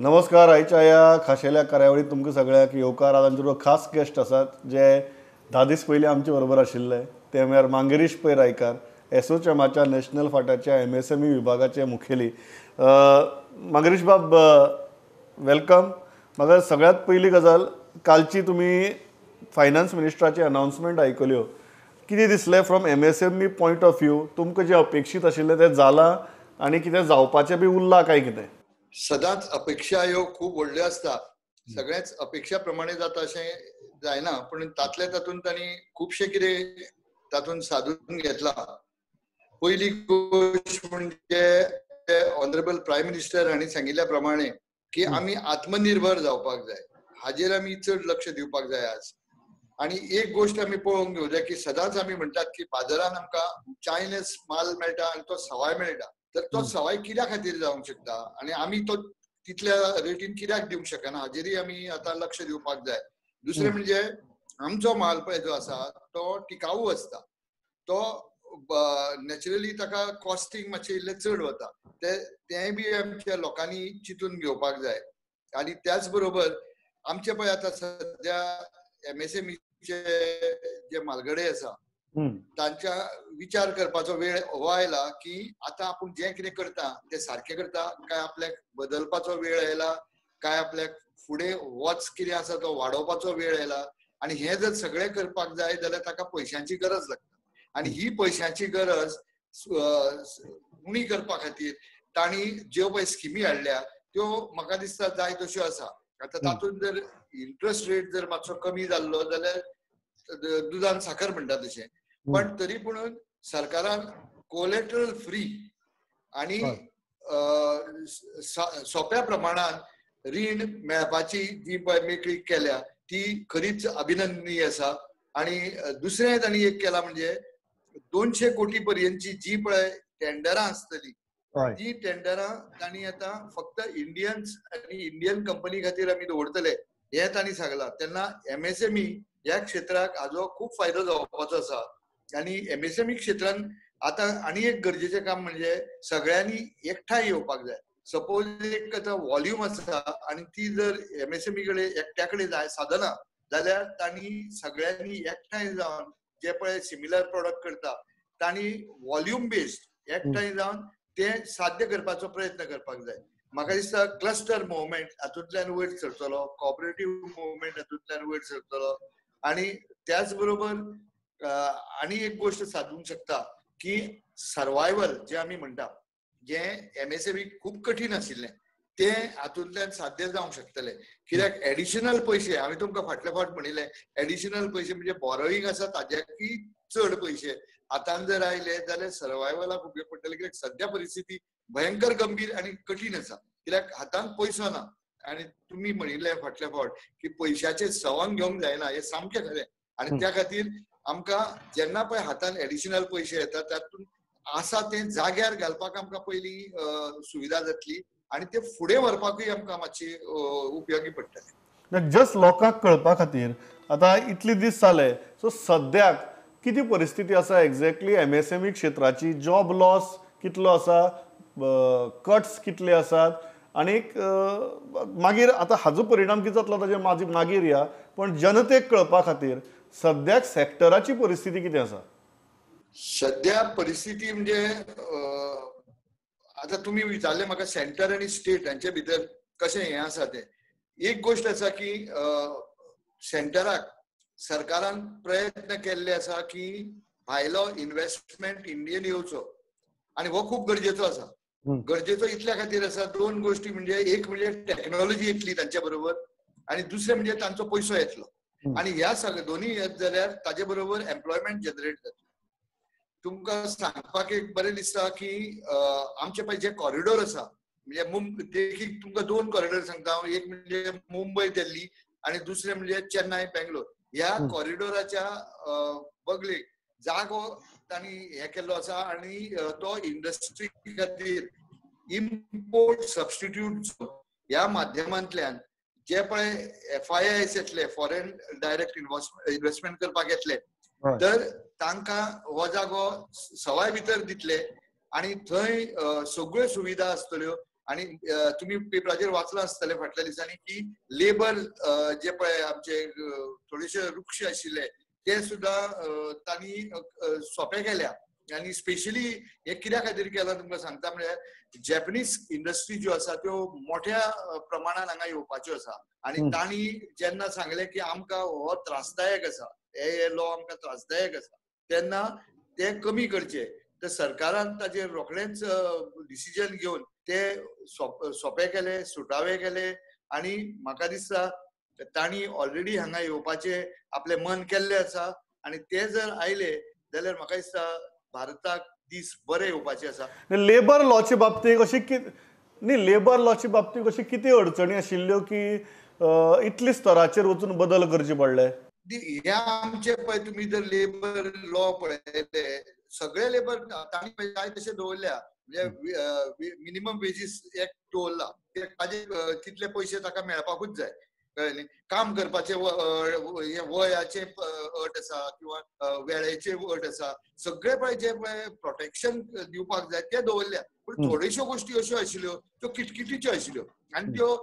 नमस्कार. आयच्या ह्या खाशेल्या कार्यावळीत तुमकां सगळ्यांक येवकार. आज आमचे बरोबर खास गेस्ट आसात जे 10 दीस पयलीं आमचे बरोबर आशिल्ले, ते म्हळ्यार मांगिरीश पै रायकार, एसोचॅमाच्या नॅशनल फांट्याच्या MSME विभागाचे मुखेली. मांगिरीश बाब, welcome. म्हाका सगळ्यांत पयली गजाल, कालची तुमी फायनान्स मिनिस्टराची अनावन्समेंट आयकल्यो, कितें दिसलें from MSME point of view? तुमकां जें अपेक्षीत आशिल्लें तें जालां आनी कितें जावपाचें बी उरलां काय कितें? सदांच अपेक्षा ह्यो खूब व्हडल्यो आसता, सगळेच अपेक्षा प्रमाणे जाता अशें जायना, पूण तातले तातूंत तांणी खुबशें कितें तातूंत सादून घेतलां. पयली गोश्ट म्हणजे ऑनरेबल प्रायम मिनिस्टर हांणी सांगिल्ल्या प्रमाणे की आमी आत्मनिर्भर जावपाक जाय, हाजेर आमी चड लक्ष दिवपाक जाय आज. आनी एक गोश्ट आमी पळोवंक घेवं जाय की सदांच आमी म्हणटात की बाजारान आमकां चायनीज माल मेळटा आनी तो सवाय मेळटा, तर तो सवाय कित्या खातीर जावंक शकता आनी आमी तो तितल्या रेटीन कित्याक दिवंक शकना, हाजेरय आमी आतां लक्ष दिवपाक जाय. दुसरें म्हणजे आमचो माल पळय जो आसा तो टिकाऊ आसता, तो नॅचरली ताका कॉस्टींग मातशें इल्लें चड वता, तेंय बी आमच्या लोकांनी चिंतून घेवपाक जाय. आनी त्याच बरोबर आमचे पळय आतां सद्या MSMEचे जे म्हालगडे आसा तांच्या विचार करपाचो वेळ हो आयला की आतां आपूण जें कितें करता तें सारकें करता काय आपल्याक बदलपाचो वेळ आयला, काय आपल्याक फुडें वच कितें आसा तो वाडोवपाचो वेळ आयला. आनी हें जर सगळें करपाक जाय जाल्यार ताका पयशांची गरज लागता आनी ही पयशांची गरज उणी करपा खातीर तांणी ज्यो पळय स्किमी हाडल्या त्यो म्हाका दिसता जाय तश्यो आसा. आतां तातूंत जर इंट्रस्ट रेट जर मातसो कमी जाल्लो जाल्यार दुदान साखर म्हणटा तशें, पण तरी पुणून सरकारान कोलेट्रल फ्री आनी सोंप्या प्रमाणान रीण मेळपाची जी पळय मेकळीक केल्या ती खरीच अभिनंदनीय आसा. आनी दुसरें तांणी एक केलां म्हणजे 200 कोटी पर्यंतची जी पळय टेंडरां आसतली ती टेंडरां तांणी आतां फक्त इंडियन्स आनी इंडियन कंपनी खातीर आमी दवरतले हें तांणी सांगलां. तेन्ना MSME ह्या क्षेत्राक हाजो खूब फायदो जावपाचो आसा. आनी MSME क्षेत्रान आतां आनी एक गरजेचें काम म्हणजे सगळ्यांनी एकठांय येवपाक जाय. सपोज एक आतां वॉल्यूम आसा आनी ती जर MSME कडेन एकट्या कडेन जाय सादना जाल्यार तांणी सगळ्यांनी एकठांय जावन जे पळय सिमिलर प्रोडक्ट करता तांणी वॉल्यूम बेस्ड एकठांय जावन तें साध्य करपाचो प्रयत्न करपाक जाय. म्हाका दिसता क्लस्टर मुवमेंट हातूंतल्यान वयर सरतलो, कॉपरेटीव मुवमेंट हातूंतल्यान वयर सरतलो. आनी त्याच बरोबर आनी एक गोश्ट सादूंक शकता की सर्वायवल जे आमी म्हणटा जें MSME खूब कठीण आशिल्लें तें हातूंतल्यान साध्य जावंक शकतलें. कित्याक एडिशनल पयशे हांवें तुमकां फाटले फावट म्हणिल्लें, एडिशनल पयशे म्हणजे बॉरोईंग आसा ताज्याकय चड पयशे हातान जर आयले जाल्यार सर्वायवलाक उपयोग पडटले. कित्याक सद्या परिस्थिती भयंकर गंभीर आनी कठीण आसा, कित्याक हातान पयसो ना. आनी तुमी म्हणिल्लें फाटले फावट की पयशाचें सवंग घेवंक जायना, हें सामकें खरें. आनी त्या खातीर आमकां जेन्ना पळय हातान एडिशनल पयशे येता तातूंत आसा तें जाग्यार घालपाक आमकां पयलीं सुविधा जातली आनी ते फुडें व्हरपाकूय आमकां मातशी उपयोगी पडटलें. जस्ट लोकांक कळपा खातीर आतां इतले दीस जाले, सो सद्याक कितें परिस्थिती आसा एक्झॅक्टली MSME क्षेत्राची? जॉब लॉस कितलो आसा, कट्स कितले आसात आनीक मागीर आतां हाजो परिणाम कितें जातलो ताजेर मागीर या, पण जनतेक कळपा खातीर सद्याक सॅक्टराची परिस्थिती कितें आसा? सद्या परिस्थिती म्हणजे आतां तुमी विचारलें म्हाका सेंटर आनी स्टेट हांचे भितर कशें हें आसा तें. एक गोश्ट आसा की सेंटराक सरकारान प्रयत्न केल्ले आसा की भायलो इन्वेस्टमेंट इंडियन येवचो आनी हो खूब गरजेचो आसा. गरजेचो इतल्या खातीर आसा, दोन गोश्टी म्हणजे एक म्हणजे टॅक्नोलॉजी येतली तांच्या बरोबर आनी दुसरें म्हणजे तांचो पयसो येतलो. आनी ह्या सगळे दोनूय येत जाल्यार ताजे बरोबर एम्प्लॉयमेंट जनरेट जातलें. तुमकां सांगपाक एक बरें दिसता की आमचे पळय जे कॉरिडोर आसा म्हणजे देखीक तुमकां दोन कॉरिडोर सांगता हांव, एक म्हणजे मुंबय दिल्ली आनी दुसरें म्हणजे चेन्नय बेंगलोर. ह्या कॉरिडोराच्या बगलेक जागो तांणी हें केल्लो आसा आनी तो इंडस्ट्री खातीर इम्पोर्ट सबस्टिट्यूट ह्या माध्यमांतल्यान जे पळय FIIs येतले, फॉरेन डायरेक्ट इन्व्हेस्टमेंट करपाक येतले, तर तांकां हो जागो सवाय भितर दितले आनी थंय सगळ्यो सुविधा आसतल्यो. आनी तुमी पेपराचेर वाचलां आसतलें फाटल्या दिसांनी की लेबर जे पळय आमचे थोडेशे रुक्ष आशिल्ले ते सुद्दां तांणी सोंपे केल्या. आनी स्पेशली हे कित्या खातीर केलां तुमकां सांगता म्हळ्यार जॅपनीज इंडस्ट्री ज्यो आसा त्यो मोठ्या प्रमाणान हांगा येवपाच्यो आसा आनी तांणी जेन्ना सांगलें की आमकां हो त्रासदायक आसा, हे लॉ आमकां त्रासदायक आसा, तेन्ना ते कमी करचे. तर सरकारान ताजेर रोखडेंच डिसिजन घेवन ते सोंपे केले, सुटावे केले आनी म्हाका दिसता तांणी ऑलरेडी हांगा येवपाचें आपलें मन केल्लें आसा आनी ते जर आयले जाल्यार म्हाका दिसता भारताक दीस बरे येवपाचे आसा. लेबर लॉचे बाबतींत अशी न्ही, लेबर लॉचे बाबतींत अशी कितें अडचणी आशिल्ल्यो की इतली स्तराचेर वचून बदल करचे पडले? ह्या आमचे पळय तुमी जर लेबर लॉ पळयले सगळे लेबर तांणी जाय तशें दवरल्या, म्हणजे मिनिमम वेजीस एक्ट दवरला, ताजे तितले पयशे ताका मेळपाकूच जाय, कळ्ळें न्ही. काम करपाचे वयाचे अट आसा किंवा वेळेचे अट आसा, सगळे पळय जे पळय प्रोटेक्शन दिवपाक जाय ते दवरल्या. पूण थोड्योश्यो गोश्टी अश्यो आशिल्ल्यो त्यो किटकिटीच्यो आशिल्ल्यो आनी त्यो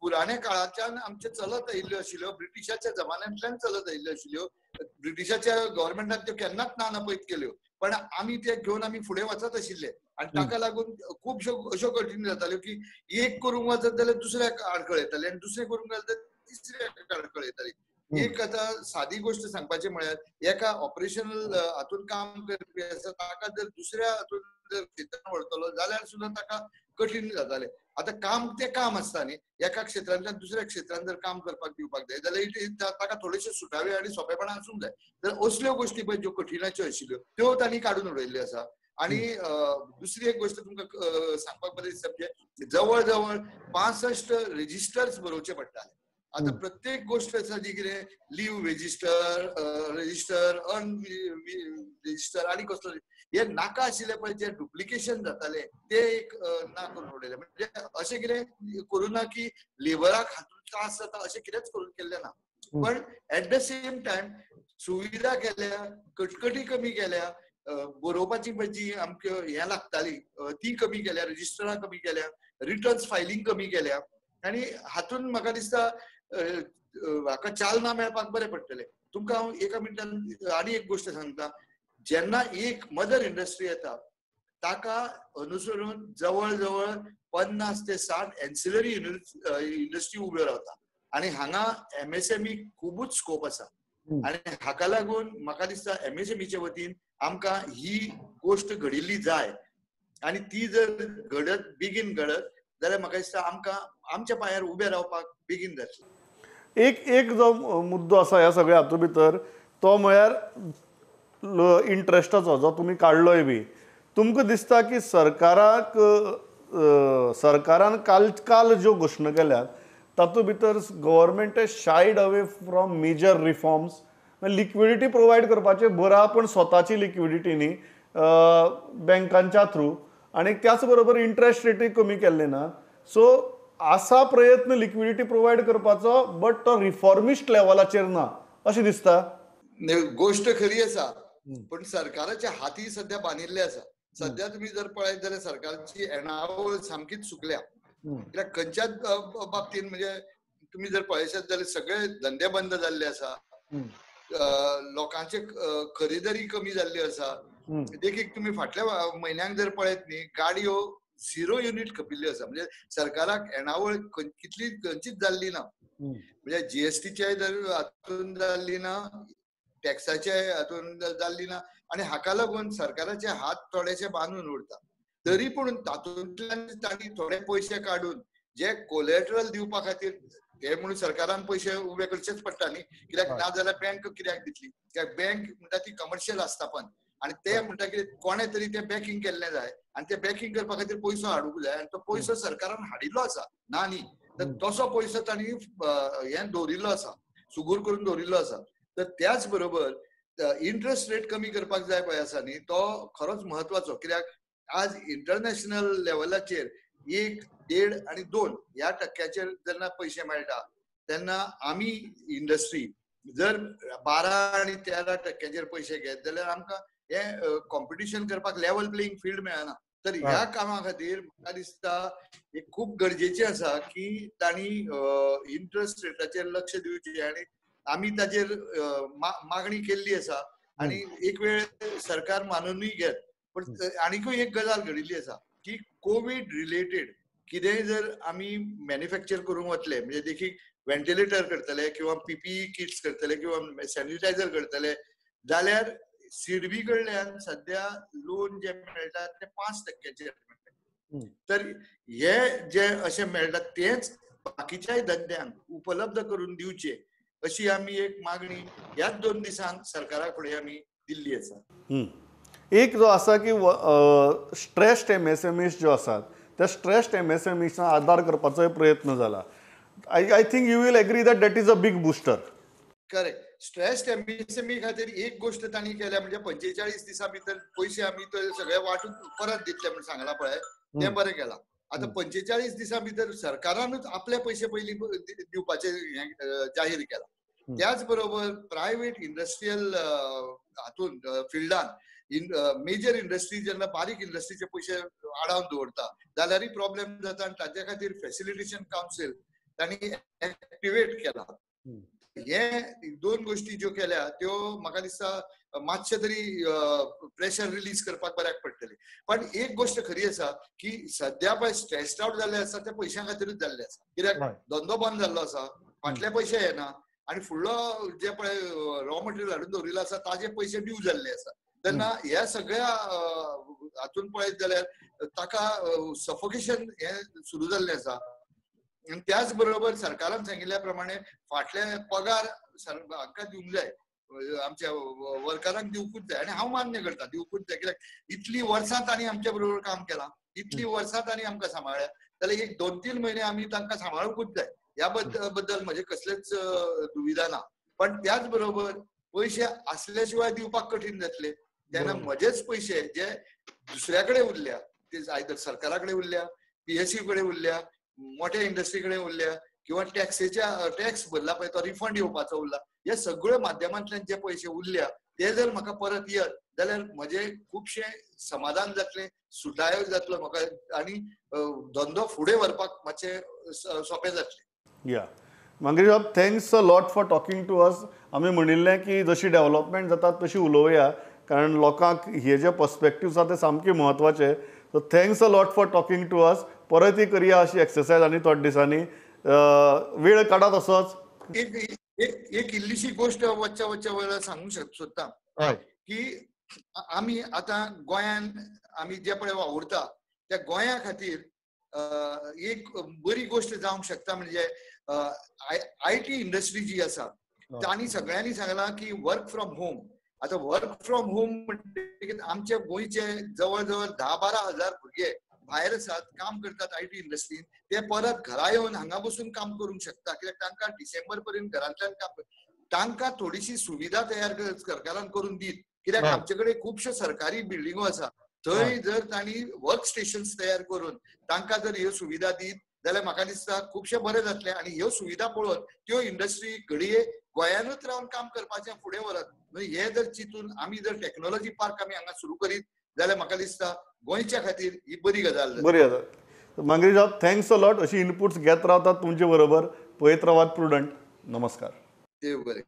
पुराण्या काळाच्यान आमचे चलत आयिल्ल्यो आशिल्ल्यो, ब्रिटिशाच्या जमान्यांतल्यान चलत आयिल्ल्यो आशिल्ल्यो. ब्रिटिशाच्या गव्हर्मेंटान त्यो केन्नाच ना नपयत केल्यो, पण आमी ते घेवन आमी फुडें वचत आशिल्ले आनी ताका लागून खुबश्यो अश्यो कठीण जाताल्यो की एक करूंक वचत जाल्यार दुसऱ्याक आडखळ येताली आनी दुसरें करूंक गेल्यार तिसऱ्याक आडखळ येताली. एक आतां सादी गोश्ट सांगपाचें म्हळ्यार एका ऑपरेशनल हातून काम करपी आसा ताका जर दुसऱ्या हातून जर क्षेत्रान व्हरतलो जाल्यार सुद्दां ताका कठीण जातालें. आतां काम तें काम आसता न्ही, एका क्षेत्रांतल्यान दुसऱ्या क्षेत्रान जर काम करपाक दिवपाक जाय जाल्यार ताका थोडेशे सुटावे आनी सोंपेपणां आसूंक जाय. तर असल्यो गोश्टी पळय ज्यो कठीणाच्यो आशिल्ल्यो त्यो तांणी काडून उडयल्ल्यो आसा. आनी दुसरी एक गोश्ट तुमकां सांगपाक बरें दिसता म्हणजे जवळ जवळ 65 रजिस्टर्स बरोवचे पडटाले. आतां प्रत्येक गोश्ट आसा जी कितें लीव रजिस्टर, रजिस्टर अन रजिस्टर आनी कसलो हे नाका आशिल्ले पळय जे डुप्लिकेशन जाताले ते एक ना करून उडयले. म्हणजे अशें कितें करूं ना की लेबराक हातूंत त्रास जाता अशें कितेंच करून केल्लें ना, पण एट the same time सुविधा केल्या, कटकटी कमी केल्या, बरोवपाची पळय जी आमकां हें लागताली ती कमी केल्या, रजिस्टरां कमी केल्या, रिटर्न्स फायलींग कमी केल्या आनी हातून म्हाका दिसता हाका चालना मेळपाक बरें पडटलें. तुमकां हांव एका मिनटान आनी एक गोश्ट सांगता, जेन्ना एक मदर इंडस्ट्री येता ताका अनुसरून जवळ जवळ 50 ते 60 एन्सिलरी इंडस्ट्री उब्यो रावता आनी हांगा एमएसएमई खुबूच स्कोप आसा आनी हाका लागून म्हाका दिसता एमएसएमईचे वतीन आमकां ही गोश्ट घडिल्ली जाय आनी ती जर घडत बेगीन घडत जाल्यार म्हाका दिसता आमकां आमच्या पांयार उबे रावपाक बेगीन जातलें. एक एक जो मुद्दो आसा ह्या सगळ्या हातूंत भितर तो म्हळ्यार इंट्रस्टाचो जो तुमी काडलोय बी, तुमकां दिसता की सरकाराक सरकारान काल काल ज्यो घोशणा केल्यात तातूंत भितर government shied away from major reforms, liquidity provide करपाचें बरा पूण स्वताची लिक्विडिटी न्ही बँकांच्या थ्रू, आनी त्याच बरोबर इंट्रस्ट रेटूय कमी केल्ले ना. सो आसा प्रयत्न लिक्विडिटी प्रोवायड करपाचो बट तो रिफॉर्मिस्ट लेवलाचेर ना अशें दिसता. गोश्ट खरी आसा पण सरकाराच्या हाती सध्या बांदिल्ले आसा. सध्या तुम्ही जर पळयत जाल्यार सरकारची येणावळ सामकीच सुकल्या, कित्याक खंयच्याच बाबतीन म्हणजे तुम्ही जर पळयशात जाल्यार सगळे धंदे बंद जाल्ले आसा, लोकांचे खरेदरी कमी जाल्ली आसा. देखीक तुम्ही फाटल्या म्हयन्यांक जर पळयत न्ही गाडयो 0 युनिट खपिल्ल्यो आसा, म्हणजे सरकाराक येणावळ कितली खंयचीच जाल्ली ना, म्हणजे जीएसटीच्या जर हातून जाल्ली ना, टॅक्साच्या हातून जाल्ली ना आनी हाका लागून सरकाराचे हात थोडेशे बांदून उरता. तरी पूण तातूंतल्यान तांणी थोडे पयशे काडून जे कोलेट्रल दिवपा खातीर ते म्हणून सरकारान पयशे उबे करचेच पडटा न्ही, कित्याक ना जाल्यार बँक कित्याक दितली, कित्याक बँक म्हणटा ती कमर्शियल आस्थापन आनी ते म्हणटा की कोणे तरी ते बॅकिंग केल्लें जाय आनी ते बॅकिंग करपा खातीर पयसो हाडूंक जाय आनी तो पयसो सरकारान हाडिल्लो आसा ना न्ही, तर तसो पयसो तांणी हें दवरिल्लो आसा, सुगूर करून दवरिल्लो आसा. तर त्याच बरोबर इंट्रस्ट रेट कमी करपाक जाय पळय आसा न्ही तो खरोच म्हत्वाचो, कित्याक आज इंटरनॅशनल लेवलाचेर 1, 1.5 आणि 2 ह्या टक्क्याचेर जेन्ना पयशे मेळटा तेन्ना आमी इंडस्ट्री जर 12 आणि 13 टक्क्याचेर पयशे घेत जाल्यार आमकां हे कॉम्पिटिशन करपाक लेवल प्लेइंग फिल्ड मेळना. तर ह्या कामा खातीर म्हाका दिसता एक खूब गरजेचें आसा की तांणी इंट्रस्ट रेटाचेर लक्ष दिवचें आनी आमी ताचेर मागणी केल्ली आसा आनी एक वेळ सरकार मानूनय घेत. पण आनीकूय एक गजाल घडिल्ली आसा की कोवीड रिलेटेड कितेंय जर आमी मॅन्युफॅक्चर करूंक वतले, म्हणजे देखीक व्हेंटिलेटर करतले किंवा पीपीई किट्स करतले किंवा सॅनिटायझर करतले जाल्यार सिडबी कडल्यान सद्या लोन जे मेळटा ते 5% मेळटा. तर हे जे अशें मेळटा तेच बाकीच्याय धंद्यांक उपलब्ध करून दिवचे अशी आमी एक मागणी ह्याच 2 दिसांक सरकारा फुडें आमी दिल्ली आसा. एक जो आसा की स्ट्रेस्ड एमएसएमईस ज्यो आसात त्या स्ट्रेस्ड एमएसएमईसांक आदार करपाचोय प्रयत्न जाला. I think you will agree that that is a big booster. Correct. Stressed MSME खातीर एक गोष्ट तांणी केल्या म्हणजे 45 दिसां भितर पयशे आमी ते सगळे वांटून परत दितले म्हूण सांगला पळय, तें बरें केलां. आतां 45 दिसां भितर सरकारानूच आपले पयशे पयलीं दिवपाचें हें जाहीर केलां. त्याच बरोबर प्रायव्हेट इंडस्ट्रियल हातून फिल्डान मेजर इंडस्ट्री जेन्ना बारीक इंडस्ट्रीचे पयशे आडावन दवरता जाल्यारय प्रॉब्लेम जाता आनी ताच्या खातीर फॅसिलिटेशन कावन्सील तांणी एक्टिवेट केला. हे 2 गोष्टी ज्यो केल्या त्यो म्हाका दिसता मातशें तरी प्रेशर रिलीज करपाक बऱ्याक पडटलें. पण एक गोष्ट खरी आसा की सद्या पळय स्ट्रेस्ड आवट जाल्ले आसा ते पयशां खातीरूच जाल्ले आसा, कित्याक धंदो बंद जाल्लो आसा, फाटले पयशे येना आनी फुडलो जे पळय रॉ मटेरियल हाडून दवरिल्लो आसा ताजे पयशे ड्यू जाल्ले आसा. तेन्ना ह्या सगळ्या हातून पळयत जाल्यार ताका सफोकेशन हें सुरू जाल्लें आसा. आनी त्याच बरोबर सरकारान सांगिल्ल्या प्रमाणे फाटले पगार हांकां दिवंक जाय, आमच्या वर्करांक दिवकूच जाय आनी हांव मान्य करता दिवकूच जाय, कित्याक इतलीं वर्सां तांणी आमच्या बरोबर काम केलां, इतलीं वर्सां तांणी आमकां सांबाळ्ळ्या, जाल्यार एक 2-3 म्हयने आमी तांकां सांबाळुकूच जाय. ह्या बद्दल म्हजें कसलेच दुविधा ना. पण त्याच बरोबर पयशे आसल्या शिवाय दिवपाक कठीण जातले, तेन्ना म्हजेच पयशे जे दुसऱ्या कडेन उरल्या ते आयदर सरकारा कडेन उरल्या, पीएसयू कडेन उरल्या, मोठ्या इंडस्ट्री कडेन उरल्या किंवा टॅक्सेच्या टॅक्स भरला पळय तो रिफंड येवपाचो उरला, ह्या सगळ्या माध्यमांतल्यान जे पयशे उरल्या ते जर म्हाका परत येत जाल्यार म्हजें खुबशें समाधान जातलें, सुटायो जातलो म्हाका आनी धंदो फुडें व्हरपाक मातशें सोंपें जातलें. या Mangesh Bab, thanks a lot for talking to us. आमी म्हणिल्लें की जशी डेव्हलपमेंट जाता तशी उलोवया, कारण लोकांक हे जे पर्सपेक्टिव्स आसा ते सामके म्हत्वाचे. So thanks a lot for talking to us. परतय करया अशी एक्सरसायज आनी थोड्या दिसांनी वेळ काडात असोच. एक इल्लीशी गोष्ट वच्च्या वच्च्या वेळार सांगूंक सोदता की आमी आतां गोंयान आमी जे पळय वावुरता त्या गोंया खातीर एक बरी गोष्ट जावंक शकता म्हणजे I T industry जी आसा तांणी सगळ्यांनी सांगलां की वर्क फ्रॉम होम. आतां वर्क फ्रॉम होम म्हणटकीर आमच्या गोंयचे जवळ जवळ 10-12 हजार भुरगे भायर आसात, काम करतात I T इंडस्ट्रीन, ते परत घरा येवन हांगा बसून काम करूंक शकता, कित्याक तांकां डिसेंबर पर्यंत घरांतल्यान काम, तांकां थोडीशी सुविधा तयार सरकारान करून दीत, कित्याक आमचे कडेन खुबश्यो सरकारी बिल्डिंगो आसा, थंय जर तांणी वर्क स्टेशन्स तयार करून तांकां जर ह्यो सुविधा दीत जाल्यार म्हाका दिसता खुबशें बरें जातलें. आनी ह्यो सुविधा पळोवन त्यो इंडस्ट्री घडये गोंयानूच रावन काम करपाचें फुडें व्हरत. म्हणजे हे जर चिंतून आमी जर टॅक्नोलॉजी पार्क आमी हांगा सुरू करीत जाल्यार म्हाका दिसता गोंयच्या खातीर ही बरी गजाल. बरी गजाल. मांगेश बाब, thanks a lot. अशी इनपुट्स घेत रावतात तुमचे बरोबर. पळयत रावात प्रुडंट. नमस्कार. देव बरें.